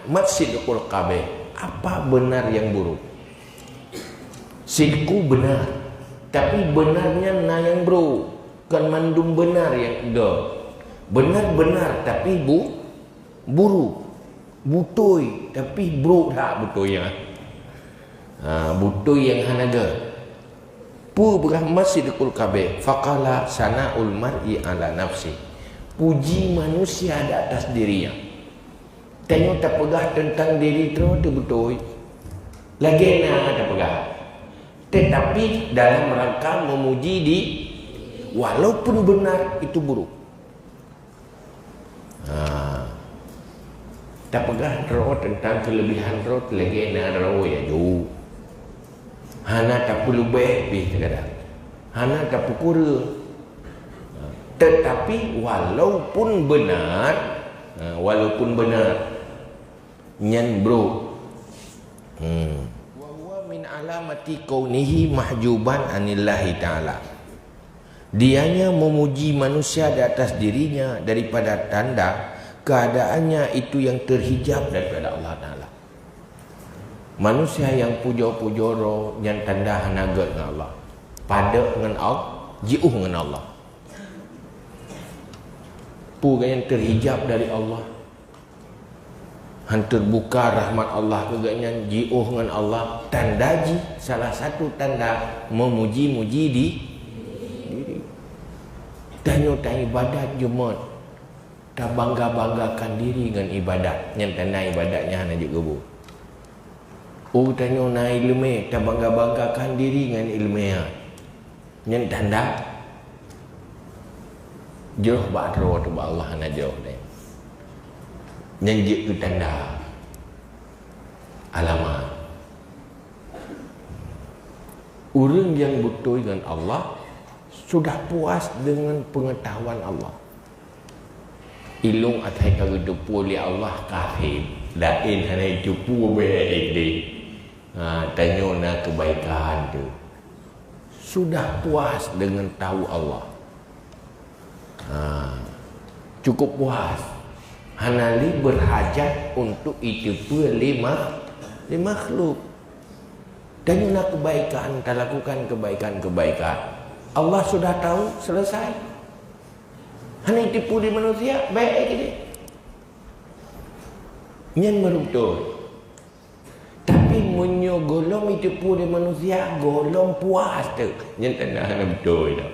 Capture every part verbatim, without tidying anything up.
Mat sidqul qabih. Apa benar yang buruk? Sidku benar. Tapi benar nyan na nyang brok. Kon mandum benar nyang deuh. Benar-benar tapi bu-, buruk. Beutôi tapi brok that beutôi nyan. Ha, beutôi nyang hana gét. Peue peugah mat sidqul qabih? Faqala sana'ul mar'i ala nafsi. Puji manusia di atas dirinya. Tanyoe tapeugah teuntang diri droe teuh beutôi. Lagée na tapeugah. Tetapi dalam rangka memuji di, walaupun benar itu buruk. Ha. Tapeugah droe teuntang keulebihan droe teuh lagée na droe ya ju. Hana tapeulubeh pih teugadang. Hana tapeukureueng. Tetapi walaupun benar, ha, walaupun benar, nyan brok. Hmm. Wa huwa min alamati kaunihi mahjuban anillahi ta'ala. Dianya memuji manusia di atas dirinya daripada tanda keadaannya itu yang terhijab daripada Allah Ta'ala. Manusia nyang pujoe-pujoe droe nyan tanda hana gét ngon Allah. Padub ngon Allah, jiôh ngon Allah. Peue nyang terhijab dari Allah. Han teubuka rahmat Allah keu geuhnyan, jiôh ngon Allah. Tanda jih, salah satu tanda memuji-muji di-, diri. Tanyoe taibadat jeuet, tabangga-banggakan diri ngon ibadat. Nyan tanda ibadat nyan hana jeuet geubu. Oh, tanyoe na iéleumé, tabangga-banggakan diri ngon iéleumé nyan. Nyan tanda jroh bak droe teuh bak Allah hana jroh deh. Nyan jeuet keu tanda alamat. Ureuëng nyang beutôi ngon Allah sudah puas dengan pengetahuan Allah. Ilong asai ka geuteupeue lé Allah kafé, laén hana jiteupeue bèk deh. Ha, tanyoe na keubaikan teuh. Sudah puas dengan tahu Allah. Ha, cukup puas. Hana lé berhajat untuk jiteupeue lé ma-, lé makhluk. Tanyoe na keubaikan, talakukan keubaikan-keubaikan. Allah sudah tahu, selesai. Hana jiteupeue lé manusia, bèk keu deh. Nyan meurumpok. Tapi meunyoe gohlom jiteupeue lé manusia, gohlom puas teuh. Nyan tanda hana beutôi dah.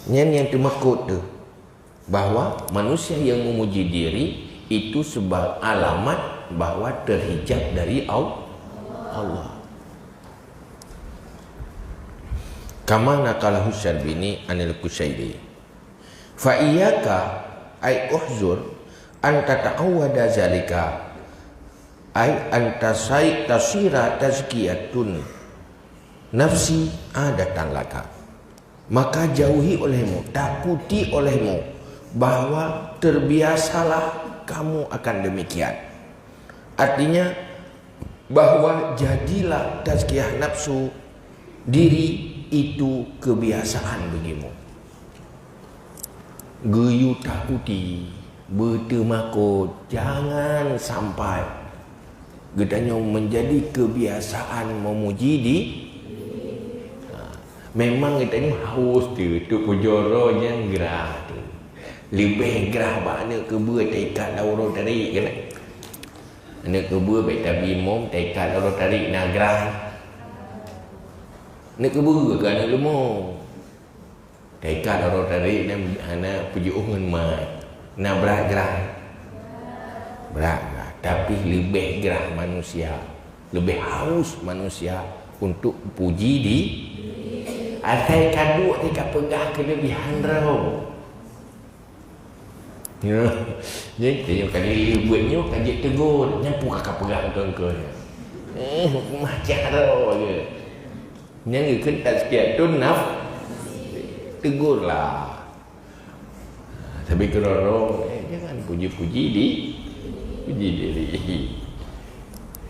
Nyan nyang teumakot teuh, bahwa manusia yang memuji diri itu sebagai alamat bahwa terhijab dari Al-, Allah. Kama naqalahu Syarbini anil Qusyairi. Fa iyyaka, ay uhzur, an tata'awwada zalika, ay an tasai-, tasira tazkiyatun nafsi adatan laka. Maka jauhi olehmu, takuti olehmu, bahwa terbiasalah kamu akan demikian. Artinya, bahwa jadilah tazkiyah nafsu diri itu kebiasaan bagimu. Geuyue takuti, beuteumakot, jangan sampai geutanyoe menjadi kebiasaan memuji di-, ha, memang geutanyoe haus teuh, teupujoe droe nyan grah teuh. Leubeh grah bak aneuk keubeue taikat lam uroe tarék keunan. Aneuk keubeue bèk tabi mom, taikat lam uroe tarék na grah. Aneuk keubeue keu aneuk leumo. Taikat lam uroe tarék na hana peujiôh ngon mat. Na brat grah. Brat grah. Tapi leubeh grah manusia. Leubeh haus manusia untuk puji di-, asai ka duek teuka peugah keulebihan droe. Nyan, nyan, nyan kali buet nyoe ka jeuet tegur. Nyan peue ka peugah engkau-engkau nyan. Eh, macam droe je. Nyan geukheun tazkiyatun naf-, tegurlah. Tapi keureueng, eh, jangan puji-puji di-, puji diri.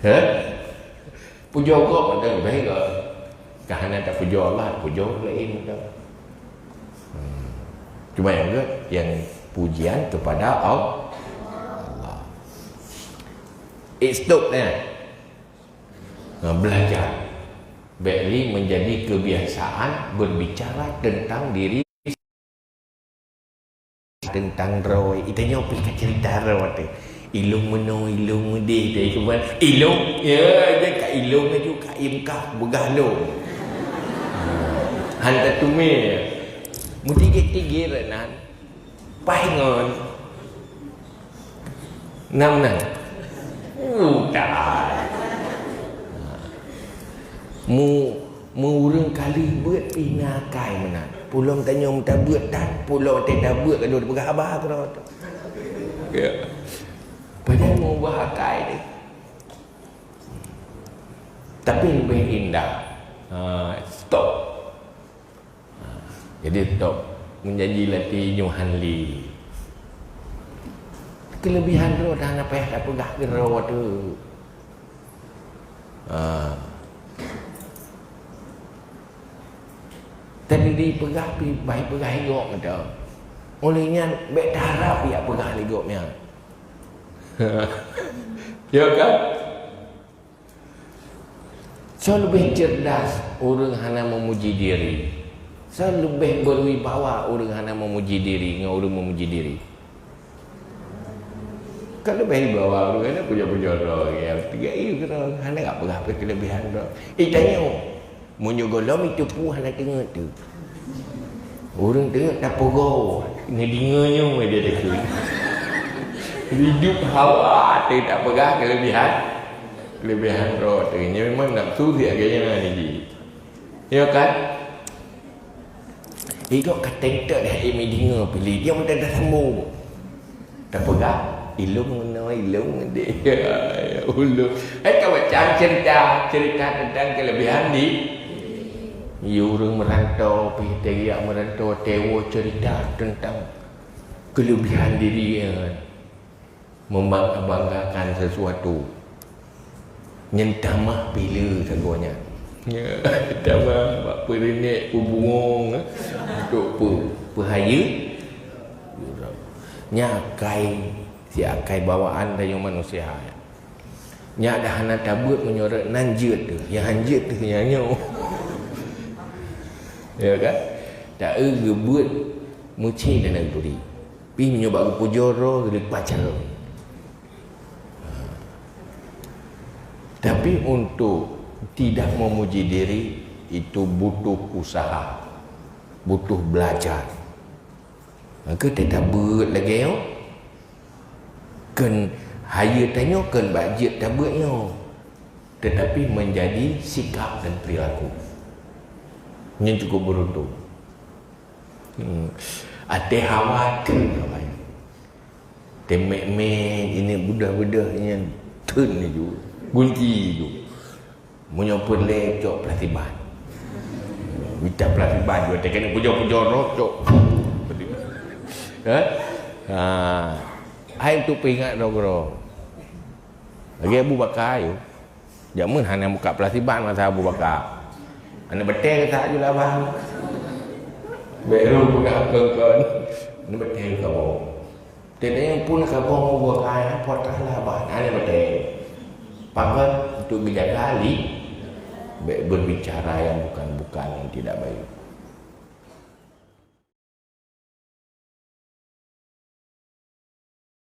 Ha? Pujoe gob mantong leubeh gét. Ka hana tapujoe Allah, pujoe ureueng laén mantong. Hmm. Cuma nyang gét, nyang Pujian kepada Allah. Eh, stop, eh. Nah, belajar. Bèk lé menjadi kebiasaan berbicara tentang diri, tentang droe. Itanyoe pih ka cerita droe teuh. Ilôn meunoe, ilôn meudeh, deh, cuman ilôn, ya, dia ka ilôn laju, ka im kah, beugah lôn. Han tatume. Meutigét-tigét nan. Paih ngon. Nam nan. Utai. Mu, mu ureueng kali beuet pih na akai meunan. Pulom tanyoe meutabeuet tan, pulom teutabeuet ka lheueh peugah haba keudroe teuh. Ya. Padahai mu ubah akai deh. Tapi leubeh indah. Ha, stop. Ha, jadi stop. Menjanji latih nyoe han lé. Keulebihan droe dah hana payah tapeugah keudroe teuh. Ha. Tadi dipeugah pih, bah ipeugah lé gob mantong. Oleh nyan, bèk taharab jak peugah lé gob nyan. Ya kan? Soe leubeh cerdas ureueng hana memuji diri? Soe leubeh berwibawa ureueng hana memuji diri ngon ureueng memuji diri? Kan leubeh wibawa ureueng hana pujoe-pujoe droe, ya, tiga i keudroe, hana ka peugah pih keulebihan droe. Itanyoe, meunyoe gohlom iteupeue hana teungeut teuh. Ureueng teungeut tapeugoe, neudeungoe nyoe dia takheun. Hidup hawa teuh tapeugah keulebihan, keulebihan droe teuh. Nyoe memang nafsu siat gaya nyan jih. Ya kan? Hidup ka teuntèe dah, eh, meudeungoe piléh. Dia meunan dah sambung. Tapeugah, ilôn meunoe, ilôn meudeh. Ya Allah. Eh, ka macam cerita, cerita tentang kelebihan di, di ureueng merantau, pih teuyak merantau, tewo cerita tentang kelebihan diri, ya kan? Membangga-banggakan sesuatu. Nyan tamah pih le sagoe nyan. Ya, tamah bak peureunek, peubungong, eh, untuk pe-, peuhayeue. Nyan akai, siat akai bawaan tanyoe manusia. Nyak dah hana tabeuet meunyoe rot nan jeuet teuh, nyang han jeuet teuh nyan nyoe. Ya kan? Tak eu geubeuet meucit dan neuguri. Pih meunyoe bak geupujoe droe, geulipat carông. Tapi untuk tidak memuji diri, itu butuh usaha, butuh belajar. Maka teutabeuet lagèe nyoe, kheun hayeue tanyoe kheun bak jeuet tabeuet nyoe, tetapi menjadi sikap dan perilaku. Nyan cukup beruntung. Hmm. Até hawa theun awai. Teumèk-mèk, ini beudôh-beudôh nyan theun laju. Gunci laju. Meunyoe peureulèe cok plastik ban. Mita plastik ban juga, teuk keuneuk pujoe-pujoe roh cok. Ha? Ha. Hai untuk peuingat droe-droe. Lagèe Abu Bakar yôh. Jameun hana buka plastik ban masa Abu Bakar. Aneuk batèe geutak ju laban. Bèk lôn peugah kon-kon. Aneuk batèe geukaboe. Teudeung pun kaboe Abu Bakar, po teulah ban. Aneuk batèe. Pakon? Untuk geujaga li-, bèk berbicara yang bukan-bukan, yang tidak baik.